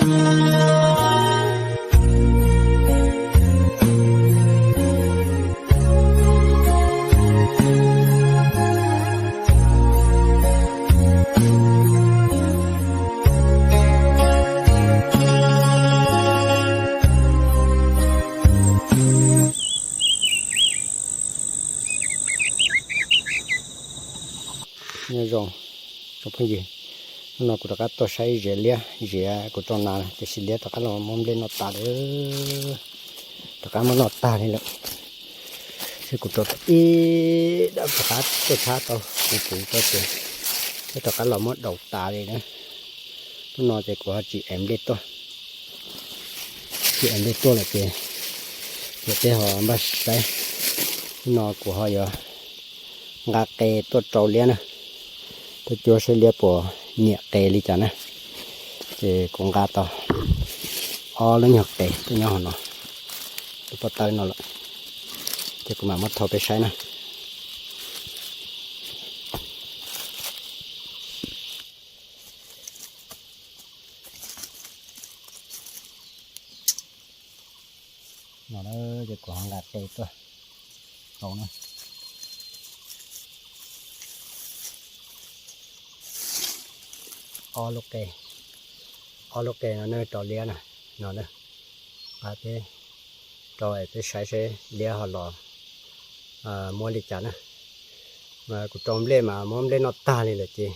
Nyob zoo tsoom phooj ywg, hnub no kuv rov qab tuaj saib ziav liab ziav kuv rau nas, tiam sis liab rov qab los muab nplej noj tas lawm. Rov qab muab noj tag li lawm. Seb kuv rau ib dab rov qab tuaj tshab tau kuv puv rau ces, seb rov qab los muab daus tas li na. Hnub no ces kuv ho tsis ev nplej tuaj, tsis ev nplej tuaj lawm ces, ces peb ho npaj saib. Hnub no kuv ho yuav nqa qe tuaj rau liab na, tuaj cuab saib liab puas nyiam qe li cas na. Ces kuv nqa tau ob lub nyuag qe tuaj nyob hauv no, lub pob tawb no lawm, ces kuv mam muab thau peb saib na. No ces kuv ho nqa qe tuaj rau na. Ob lub qe, ob lub qe no ne rau liab na, no na. Nqa peb rau es peb saib seb liab ho los muab li cas na. Mas kuv rau nplej mas muab nplej noj tag li lawm ces,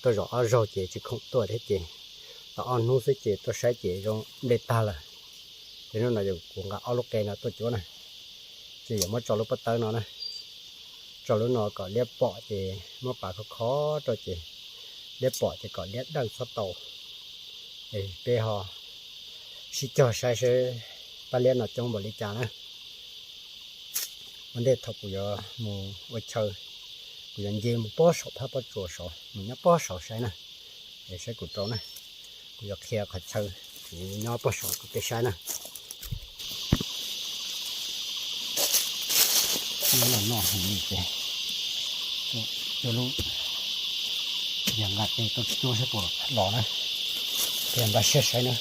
tuaj zaum ob zaug ces tsis khoom tuaj thiab ces, tau ob hnub xwb ces tuaj saib ces zoo nplej tag lawm. Ces hnub no kuv nqa ob lub qe no tuaj cuab na, ces yuav muab tso lub pob tawb no na, tso lub no kom liab pom ces muab pav khov kho rau ces liab pom ces kom liab dawj txhob tau. Es peb ho sib cog saib seb pab liab no coob npaum li cas na. Ua ntej thaum kuv yuav mus ua chaw, kuv yuav nce mus pob saum phab pob tsuas saud, mus nyob pob saud saib na, es saib kuv rau na. Kuv yuav qhia qhov chaw, kuv nyob pob saud kuv peb saib na. Nyob los noj heev li ces, cuab lub, yog nqa qe tuaj cuab saib puas los na, peb npaj siab saib na.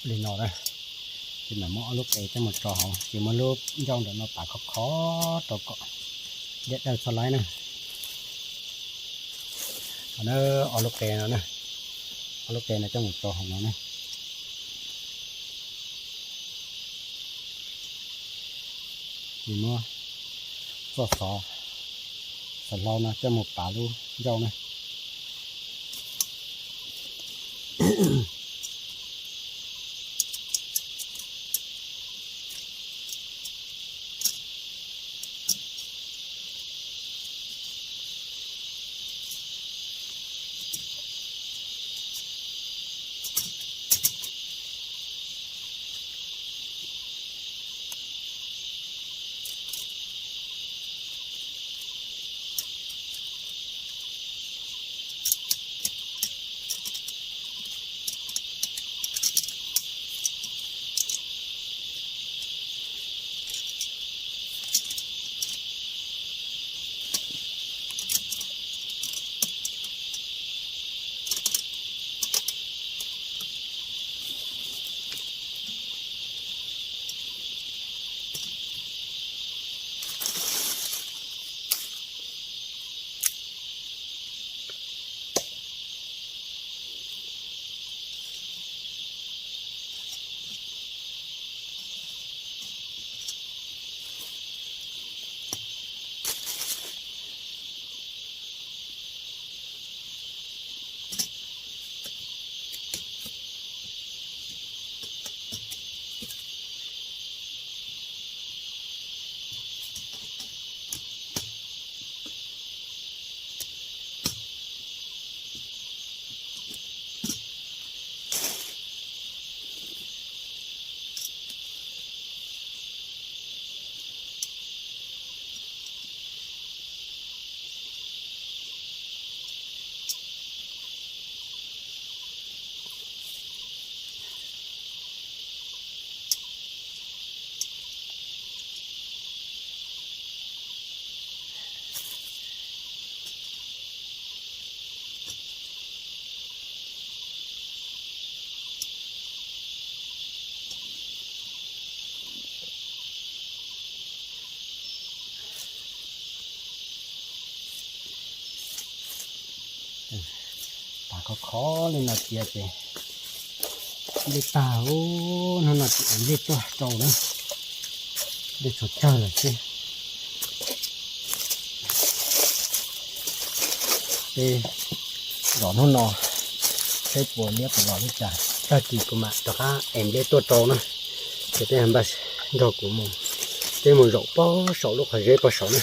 Li no na, ces mam muab ob lub qe coj mus tso hauv, ces muab lub ncauj ntawm no pav khov kho rau kom liab dawj txhob laib na. Ob lub qe no, ob lub qe no coj mus tso hauv no na. Ces muab txoj xov, xov hlau no coj mus pav lub ncauj na. Khov li no tiav ces nplej tag, hnub no tsis nplej tuaj rau na, nplej txhua tsawg lawm xwb. Peb zom hnub no saib puas liab puas los li cas, tag kis kuv mam rov qab es nplej tuaj rau na. Ces peb npaj nrog kuv mus, peb mus zaum pob saum lub qhov zeb pob saum na.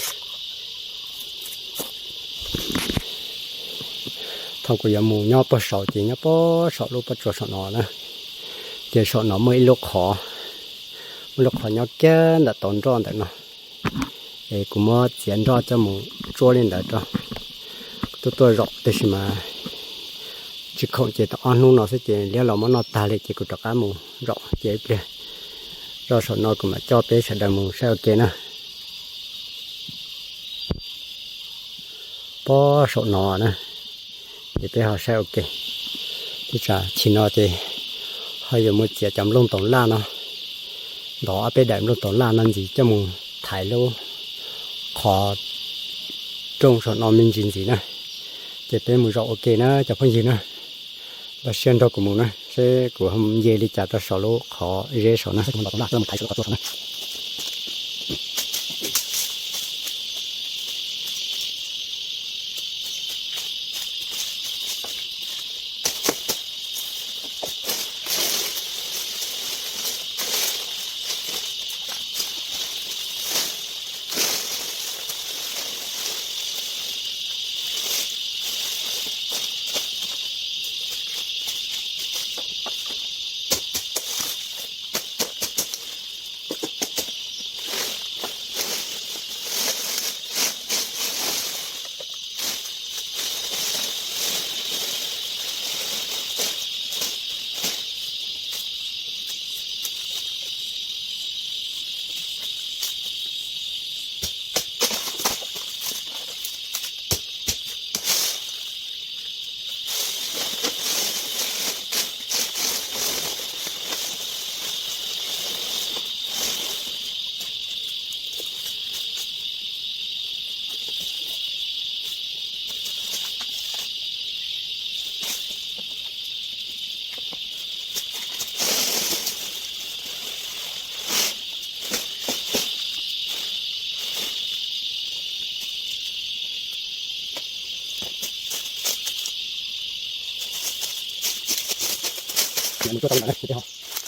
Thaum kuv yuav mus nyob pob saum ces nyob pob saum lub pob tsuas saum no na. Ces saum no muaj ib lub qhov, muaj lub qhov nyob kiag ntawm tau nroj ntawm no. Es kuv muab txiav nroj coj mus tsuab li ntawd rau. Kuv tuaj tuaj zaum tiam sis mas tsis khoom ces tau ob hnub no xwb ces liab los muab noj tag li ces kuv rov qab mus zaum ces ib pliag zoj saum no kuv mam coj peb sawv daws mus saib ua ke na. Pob saum no na, ces peb ho saib ua ke. Ib tsam chim no ces ho yuav mus txiav cov nplooj toov laj no, ntov ob peb daim nplooj toov laj no ntxiv coj mus thaiv lub qhov rooj saum no me ntsis ntxiv na. Ces peb mus zaum ua ke na cov phooj ywg na. Los sis nrog kuv mus na seb kuv nce li cas rau saum lub qhov zeb saum na. Mus tuaj tau li ntawd na,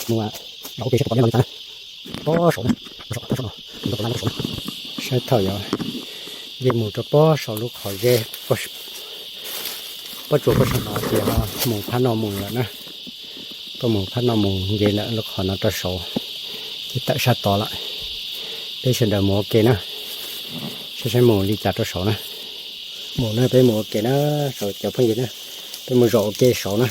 mus zaum ua ke seb puas tau liab los li cas na. Pob saum na, pob saum no, mus rau tom laj pob saum na. Saib thaum yog li mus rau pob saum lub qhov zeb, pob tsuas pob saum no ces ho mus phab no mus lawm na. Tuaj mus phab no mus nce ntawm lub qhov no rau saud, ces tawm sab tod lawm. Peb sawv daws mus ua ke na, saib saib mus li cas rau saud na. Mus na, peb mus ua ke na, saud cov phooj ywg na, peb mus zaum ua ke saud na.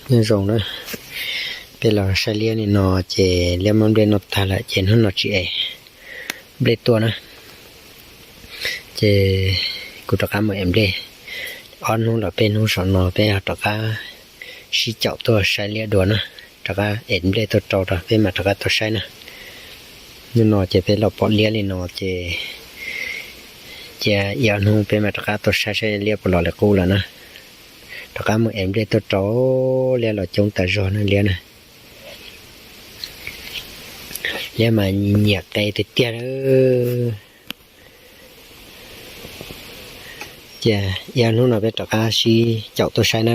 Nyob zoo na, peb los saib liab li no ces liab muab nplej noj tag lawm ces hnub no tsis ev nplej tuaj na. Ces kuv rov qab mus ev nplej. Ob hnub los peb hnub saum no peb ho rov qab sib caum tuaj saib liab dua na, rov qab ev nplej tuaj rau rau peb mam rov qab tuaj saib na. Hnub no ces peb los pom liab li no ces cia ib ob hnub peb mam rov qab tuaj saib saib liab puas los li qub lawm na. Rov qab mus ev nplej tuaj rau, liab los coob tas zog na liab na. Liab mas nyiam qe tiag tiag. Cia ib ob hnub no peb rov qab sib caum tuaj saib na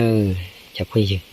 cov phooj ywg.